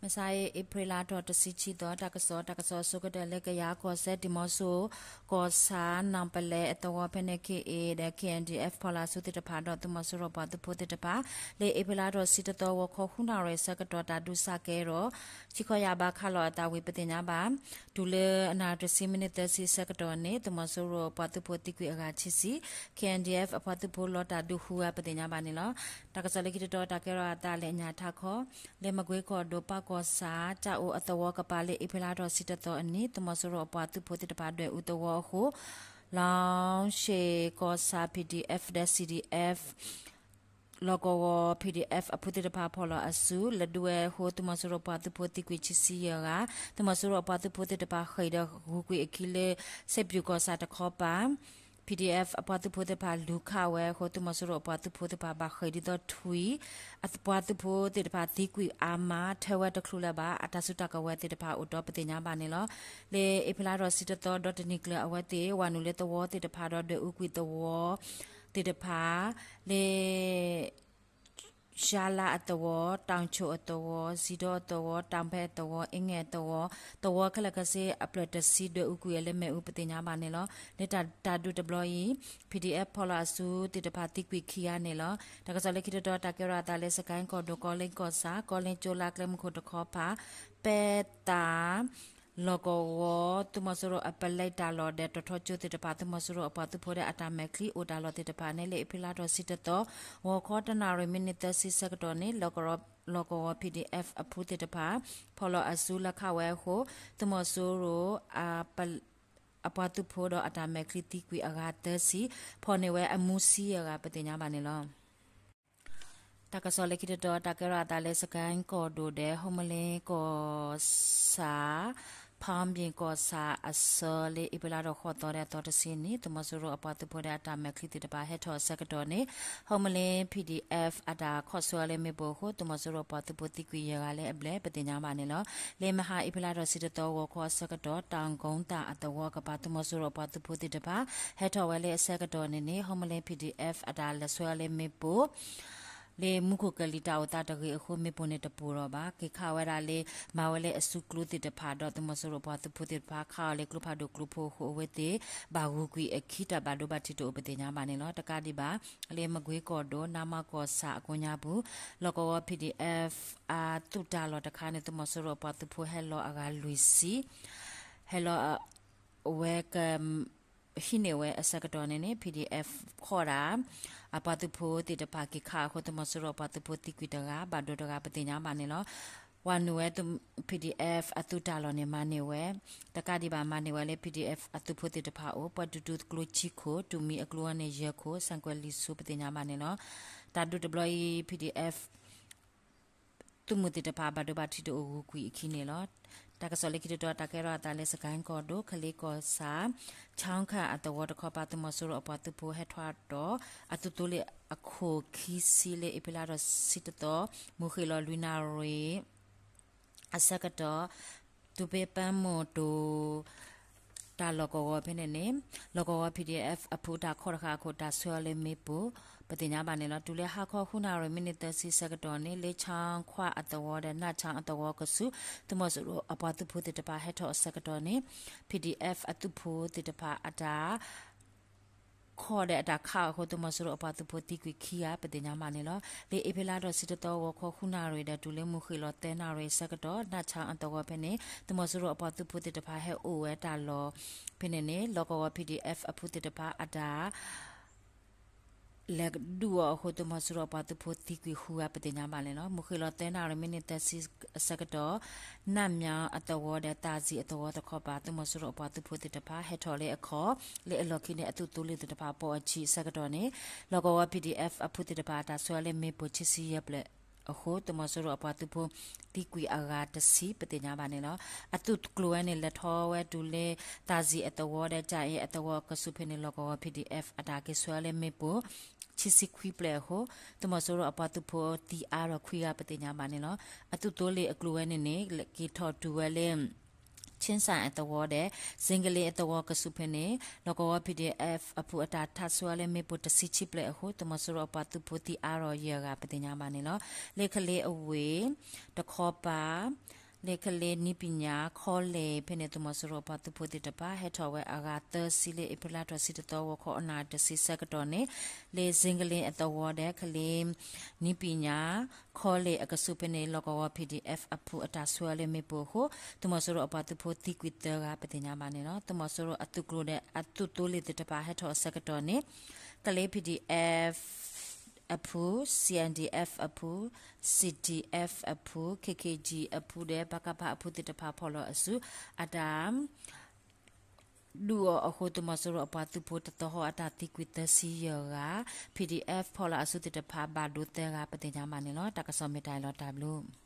မုၢ်ဆါအံၤ အ့ဖြ့လါထီၣ်တဆံခံသီ တၢ်ကစီၣ်, တၢ်ကစီၣ်အဆိကတၢၢ်လၢကယၤကီၢ်စဲၣ် ဒံၣ်မီဆိ ကီၢ်ဆၣ် နၢ်ပလဲၣ်အသဝီဖဲန့ၣ် ခ့ၣ်အ့ၣ် ဒီး ခ့ၣ်အဲၣ်ဒံၣ်အဲၣ် ဖီလာ်အစုသ့ၣ်တဖၣ်ဒီးသုးမီၤစိရိၤအပှၤသုးဖိသ့ၣ်တဖၣ် လၢအ့ဖြ့လါထီၣ်တဆံတသီ ဂီၤခီဃုနၣ်ရံၣ်အဆၢကတီၢ် တၢ်ဒုးစးကဲထီၣ် ခံခီယၢ်ဘးခးလီၤအသးဝံၤ ပသ့ၣ်ညါဘၣ်. တုၤလၢအနၣ်ရံၣ်တဆံ မံးနံးသၢဆံအဆၢကတီၢ်န့ၣ် သုးမီၤစိရိၤအပှၤသုးဖိသံကွံာ်အဂၤခံဆံ, ခ့ၣ်အဲၣ်ဒံၣ်အဲၣ် အပှၤသုးဖိလီၤတၢ်ဒုးဃုဂၤ ပသ့ၣ်ညါဘၣ်န့ၣ်လီၤ. တၢ်ကစီၣ်လၢခံတတီၤ တၢ်ကဲထီၣ်အသးလၢအညၣ်ထးခီ လၢမကွ့ကီၢ်ဒိၣ် ပၢ်ကီၢ်ဆၣ် တၢ်အိၣ်အသဝီကပၤ လၢအ့ဖြ့လါထီၣ်တဆံတသီအနံၤ သုးမီၤစိရိၤအပှၤသုးဖိသ့ၣ်တဖၣ်ဒွဲၣ်အူသဝီအဃိ လီၤရှ့ၣ်ကီၢ်ဆၣ် ပီၣ်ဒံၣ်အဲၣ် ဒီး စံၣ်ဒံၣ်အဲၣ် လီၢ်ကဝီၤ ပီၣ်ဒံၣ်အဲၣ် အဖုသ့ၣ်တဖၣ်ဖီၣ်လီၤအစု လဲၤဒုးဝဲအဃိ သုးမီၤစိရိၤပှၤသုးဖိသံကွံာ်ခံဆံယဲၢ်ဂၤ, သုးမီၤစိရိၤအပှၤသုးဖိသ့ၣ်တဖၣ်ဃ့ၢ်ဒီးဂုၤကွံာ်အခံလၢ စဲးပၠူၣ်ကီၢ်ဆၣ်တခီပၤ ပီၣ်ဒံၣ်အဲၣ် အပှၤသုးဖိသ့ၣ်တဖၣ်လူၤခးဝဲအဃိ သုးမီၤစိရိၤအပှၤသုးဖိသ့ၣ်တဖၣ်ဘၣ်ဃ့ၢ်ဒ်သိးထွံၣ် အပှၤသုးဖိသ့ၣ်တဖၣ်သံကွံာ်အါမး ထၢဝဲတချုးလၢၤဘၣ် အတၢ်စုတၢ်ကဝဲၤသ့ၣ်တဖၣ်အိၣ်ဒီးပသ့ၣ်ညါဘၣ်န့ၣ်လီၤ. လၢအ့ဖြ့လါထီၣ်တဆံတသီ ဒီတနံၤကျၢၤအဝဲသ့ၣ် ဝၤနုာ်လၢသဝီသ့ၣ်တဖၣ်ဒီးဒွဲၣ်အူကွံာ်သဝီသ့ၣ်တဖၣ် လၢ ယါလါအသဝီ, တၢ်ဆိၣ်အသဝီ, စံဒီအသဝီ, တၢ်ဖဲအသဝီ, အ့ငဲၢ်အသဝီ, သဝီခဲလၢာ်ခဲဆ့အဖျၢၣ်တဆံ ဒွဲၣ်အူကွံာ်အီၤလၢမ့ၣ်အူ ပသ့ၣ်ညါဘၣ်န့ၣ်လီၤ. လၢတၢ်ဒုးတဘျီအံၤ ပီၣ်ဒံၣ်အဲၣ် ဖီၣ်လီၤအစုသ့ၣ်တဖၣ်သံကွံာ်ခံဂၤန့ၣ်လီၤ. တၢ်ကစီၣ်လၢခံတတီၤ တၢ်ကဲထီၣ်အသးလၢ စကဲၣ်ကီၢ်ဒိၣ် ကီလ့ကီၢ်ဆၣ် ကီလ့ကၠိလါကျဲမုၢ်ခိၣ်တခီပၤ ပဲသၣ် လီၢ်ကဝီၤ သုးမီၤစိရိၤအပလဲတၢ်လီၢ်ဒီး တီၤထီကၠိသ့ၣ်တဖၣ် သုးမီၤစိရိၤအပှၤသုးဖိဒီးအတၢ်မဲာ်ချံအိၣ်တၢ်လီၢ်သ့ၣ်တဖၣ်န့ၣ် လၢအ့ဖြ့လါထီၣ်တဆံတသီ ဂီၤခီတနၣ်ရံၣ် မံးနံးသၢဆံဆၢကတီၢ်န့ၣ် လီၢ်ကဝီၤ ပီၣ်ဒံၣ်အဲၣ် အဖုသ့ၣ်တဖၣ် ဖီၣ်လီၤအစုလၢခးဝဲအဃိ သုးမီၤစိရိၤ အပှၤသုးဖိဒီးအတၢ်မဲာ်ချံသံကွံာ်အဂၤသၢဆံ ဖီၣ်န့ၢ်ဝဲအမူဆံအဂၤ ပသ့ၣ်ညါဘၣ်န့ၣ်လီၤ. တၢ်ကစီၣ်လၢခံတတီၤ တၢ်ကဲထီၣ်အသးလၢ စကဲၣ်ကီၢ်ဒိၣ်ဒီး ဟီၣ်မလ့ကီၢ်ဆၣ် ဖၣ်ဘ့ၣ်ကီၢ်ဆၣ်အဆၢ လၢအ့ဖြ့လါထီၣ်ဃိးသီဒီးအသီတဆံန့ၣ် သုးမီၤစိရိၤအပှၤသုးဖိဒီးအတၢ်မဲာ်ချံသ့ၣ်တဖၣ် ဟဲထီၣ်အဆၢကတီၢ်န့ၣ် ဟီၣ်မလ့ ပီၣ်ဒံၣ်အဲၣ် အတၢ်ခီၣ်ဆၢအီၤလၢမ့ၣ်ပိၢ်အဃိ သုးမီၤစိရိၤအပှၤသုးဖိသံကွံာ်ယဲၢ်ဂၤလၢအဘျဲၣ် ပသ့ၣ်ညါဘၣ်န့ၣ်လီၤ. လၢမဟါအ့ဖြ့လါထီၣ်တဆံတသီ ဂီၤခီအဆၢကတီၢ် တၢ်ကိတၢ်အသဝီကပၤ သုးမီၤစိရိၤအပှၤသုးဖိသ့ၣ်တဖၣ် ဟဲထီၣ်ဝဲလၢအဆၢကတီၢ်န့ၣ်န့ၣ် ဟီၣ်မလ့ ပီၣ်ဒံၣ်အဲၣ် အတၢ်လဲၤဆှၢအီၤလၢမ့ၣ်ပိၢ် လၢမူခိၣ်ကလံၤတၢ်အိၣ်သးတဂ့ၤအဃိ မ့ၣ်ပိၢ်န့ၣ်တပိၢ်ထီၣ်ဘၣ်. က့ၤခးဝဲဒၣ်လၢ မၤဝဲလၢအစုကျိသ့ၣ်တဖၣ်ဒီး သုးမီၤစိရိၤအပှၤသုးဖိသ့ၣ်တဖၣ် ခးအီၤလၢကျိဖးဒိၣ်ကျိဖိအဃိ အဝဲသ့ၣ်ဘၣ်ဂုၤကွံာ်အခံ တၢ်ဘၣ်ဒိဘၣ်ထံးတအိၣ် ပသ့ၣ်ညါဘၣ်န့ၣ်လီၤ. တကးဒံးဘၣ် လၢမကွ့ကီၢ်ဒိၣ် နါမးကီၢ်ဆၣ်အကိးညါပူၤ လီၢ်ကဝီၤ ပီၣ်ဒံၣ်အဲၣ် အသုးတၢ်လီၢ်တခါန့ၣ် သုးမီၤစိရိၤအပှၤသုးဖိဟဲလီၤအဂၤလွံၢ်ဆံ ဟဲလီၤ ဝဲက ဟံးန့ၢ်ဝဲအဆၢကတီၢ်န့ၣ်န့ၣ် ပီၣ်ဒံၣ်အဲၣ် ခီၣ်ဒၣ် အပှၤသုးဖိသ့ၣ်တဖၣ်က့ၤခးအဃိ သုးမီၤစိရိၤအပှၤသုးဖိသံကွံာ်တဂၤ ဘၣ်ဒိတဂၤ ပသ့ၣ်ညါဘၣ်န့ၣ်လီၤ. ဝၤနုာ်ဝဲ ပီၣ်ဒံၣ်အဲၣ် အသုးတၢ်လီၢ်န့ၣ် မၤန့ၢ်ဝဲ တကးဒံးဘၣ် မၤန့ၢ်ဝဲလၢ ပီၣ်ဒံၣ်အဲၣ် အသုးဖိသ့ၣ်တဖၣ်အိၣ် ပှၤဒုးဒုးကျိခံခိၣ် တုၤမံၤအကျိန့ၣ်ယဲၢ်ခိၣ် စံၣ်ကွဲၤလံာ်စိ ပသ့ၣ်ညါဘၣ်န့ၣ်လီၤ. တၢ်ဒုးတဘျီအံၤ ပီၣ်ဒံၣ်အဲၣ် သုးမုၢ်သ့ၣ်တဖၣ် ဘၣ်ဒိဘၣ်ထံးတအိၣ် ဂုၤကွံာ်အခံန့ၣ်လီၤ. တၢ်ကစီၣ်လၢခံတတီၤ တၢ်ကဲထီၣ်အသးလၢ စကဲၣ်ကီၢ်ဒိၣ် ကလ့ကီၢ်ဆၣ် ခၠီခၣ်အသဝီတခီပၤ သုးမီၤစိရိၤအပှၤသုးဖိဟဲထွဲဒီး အသုးသိလ့ၣ်အခိၣ်ခံဆံ လၢအ့ဖြ့လါထီၣ်တဆံတသီ မုၢ်ဃ့ၢ်လီၤလွံၢ်နၣ်ရံၣ် အဆၢကတီၢ် သုးပ့ပၢမုၢ်တိၢ် တၢ်လီၢ်ကဝီၤဖဲန့ၣ်န့ၣ် လီၢ်ကဝီၤ ပီၣ်ဒံၣ်အဲၣ် အဖုတၢ်ခီၣ်တဃာ်အခိၣ် တၢ်ဆှၢအီၤလၢမ့ၣ်ပိၢ် ပသ့ၣ်ညါဘၣ်န့ၣ်လီၤ. တုၤလၢဟါခီဃုနၣ်ရံၣ် မံးနံးသၢဆံဆၢကတီၢ်န့ၣ် လၢခၠီခၣ်အသဝီဒီး နၣ်ခၠီအသဝီကဆူး သုးမီၤစိရိၤအပှၤသုးဖိသ့ၣ်တဖၣ်ဟဲထီၣ်အဆၢကတီၢ်န့ၣ် ပီၣ်ဒံၣ်အဲၣ် အသုးဖိသ့ၣ်တဖၣ်အတၢ် ခီၣ်ဒီးအတၢ်ခးအဃိ သုးမီၤစိရိၤအပှၤသုးဖိသံကွံာ်ခံဂၤ ပသ့ၣ်ညါဘၣ်န့ၣ်လီၤ. လၢအ့ဖြ့လါထီၣ်တဆံတသီ ဂီၤခီဃုနၣ်ရံၣ်ဒီး တုၤလၢမုၢ်ဃ့ၢ်လီၤသၢနၣ်ရံၣ်အဆၢကတီၢ် နၣ်ခၠီအသဝီဖဲန့ၣ် သုးမီၤစိရိၤအပှၤသုးဖိသ့ၣ်တဖၣ်ဟဲအိၣ်ဝဲတၢ်လီၢ်ဖဲန့ၣ်န့ၣ် လီၢ်ကဝီၤ ပီၣ်ဒံၣ်အဲၣ် အဖုသ့ၣ်တဖၣ်အတၢ် လဲၤဒုးအီၤအဃိ သုးမီၤစိရိၤအပှၤသုးဖိသံကွံာ်ဃုဂၤ ပသ့ၣ်ညါဘၣ်န့ၣ်လီၤ. မုၢ်ဃ့ၢ်လီၤသၢနၣ်ရံၣ် မံးနံးသၢဆံအဆၢကတီၢ် နၣ်မၠီအသဝီဒီး သးစံၣ်အသဝီတခီပၤ သုးမီၤစိရိၤအပှၤသုးဖိသ့ၣ်တဖၣ် ဟဲထီၣ်လၢအခီၣ် လၢအလီၢ်ခံန့ၣ် အသုးသိလ့ၣ်သ့ၣ်တဖၣ်ပိာ်အခံအဆၢကတီၢ်န့ၣ် လီၢ်ကဝီၤ ပီၣ်ဒံၣ်အဲၣ် အဖုသ့ၣ်တဖၣ် အတၢ်ဆှၢအီၤလၢမ့ၣ်ပိၢ်ခံဆံယဲၢ်ဖျၢၣ်အဃိ သုးမီၤစိရိၤအပှၤသုးဖိသံကွံာ်အဂၤတဆံ ပသ့ၣ်ညါဘၣ်န့ၣ်လီၤ. အသုးကျိၤဝဲန့ၣ် လဲၤထီၣ်ဝဲတုၤလၢ သးစံၣ်အသဝီဒီး ကၠၤအ့အသဝီကဆူးဖဲန့ၣ် လီၢ်ကဝီၤ ပီၣ်ဒံၣ်အဲၣ် အတၢ်က့ၤဆှၢအီၤလၢမ့ၣ်ပိၢ် ခံဆံခွံဖျၢၣ်အဃိ သုးမီၤစိရိၤအပှၤသုးဖိသံအါထီၣ်ခွံဂၤ ပသ့ၣ်ညါဘၣ်န့ၣ်လီၤ. အသုးသိလ့ၣ်အကျိၤဝဲန့ၣ်န့ၣ် က့ၤထီၣ်တုၤဝဲလၢ ဆ့ၣ်စၣ်အသဝီဒီး စ့ကလ့အသဝီကဆူးဖဲန့ၣ် လီၢ်ကဝီၤ P D F အဖုအတၢ်ထးဆူအါလၢမ့ၣ်ပိၢ်တဆံခံဖျၢၣ်အဃိ သုးမီၤစိရိၤအပှၤသုးဖိသံအါထီၣ်ယဲၢ်ဂၤပသ့ၣ်ညါဘၣ်န့ၣ်လီၤ. လၢကလ့အဝ့ၢ် တခီပၤ လၢကလ့နံၣ်ပညာ ခီလဲၣ်ဖဲန့ၣ် သုးမီၤစိရိၤအပှၤသုးဖိသ့ၣ်တဖၣ် ဟဲထီၣ်ဝဲအဂၤသၢဆံလၢ အ့ဖြ့လါထီၣ်ဆံတသီ ဂီၤခီအနၣ်ရံၣ်တဆံဆၢကတီၢ်န့ၣ် လၢစ့ကလ့အသဝီဒီး ကလ့နံၣ်ပညာ ခီလဲၣ်အကဆူးဖဲန့ၣ် လီၢ်ကဝီၤ P D F အဖုအတၢ်ဆူအါလၢမ့ၣ်ပိၢ်အဃိ သုးမီၤစိရိၤအပှၤသုးဖိသံကွံာ်သၢဂၤပသ့ၣ်ညါဘၣ်န့ၣ်လီၤ. သုးမီၤစိရိၤအသုးကျိၤဒီးအသုးသိလ့ၣ်သ့ၣ်တဖၣ်ဟဲထီၣ်အဆၢကတီၢ်န့ၣ် ကလ့ P D F အဖု, C N D F အဖု, C D F အဖု, K K G အဖုဒီး ပကဖ အဖုသ့ၣ်တဖၣ်ဖီၣ်လီၤအစု အတၢ် ဒုးအီၤအဃိ သုးမီၤစိရိၤအပှၤသုးဖိတသီဟီအတၢ်သံကွံာ်သၢဆံယဲၢ်ဂၤ, P D F ဖီၣ်လီၤအစုသ့ၣ်တဖၣ်ဘၣ်ဒိသၢဂၤပသ့ၣ်ညါဘၣ်န့ၣ်လီၤ. တၢ်ကစီၣ်မ့ၢ်တၢ်အံၤလီၤ တၢ်ဘျုး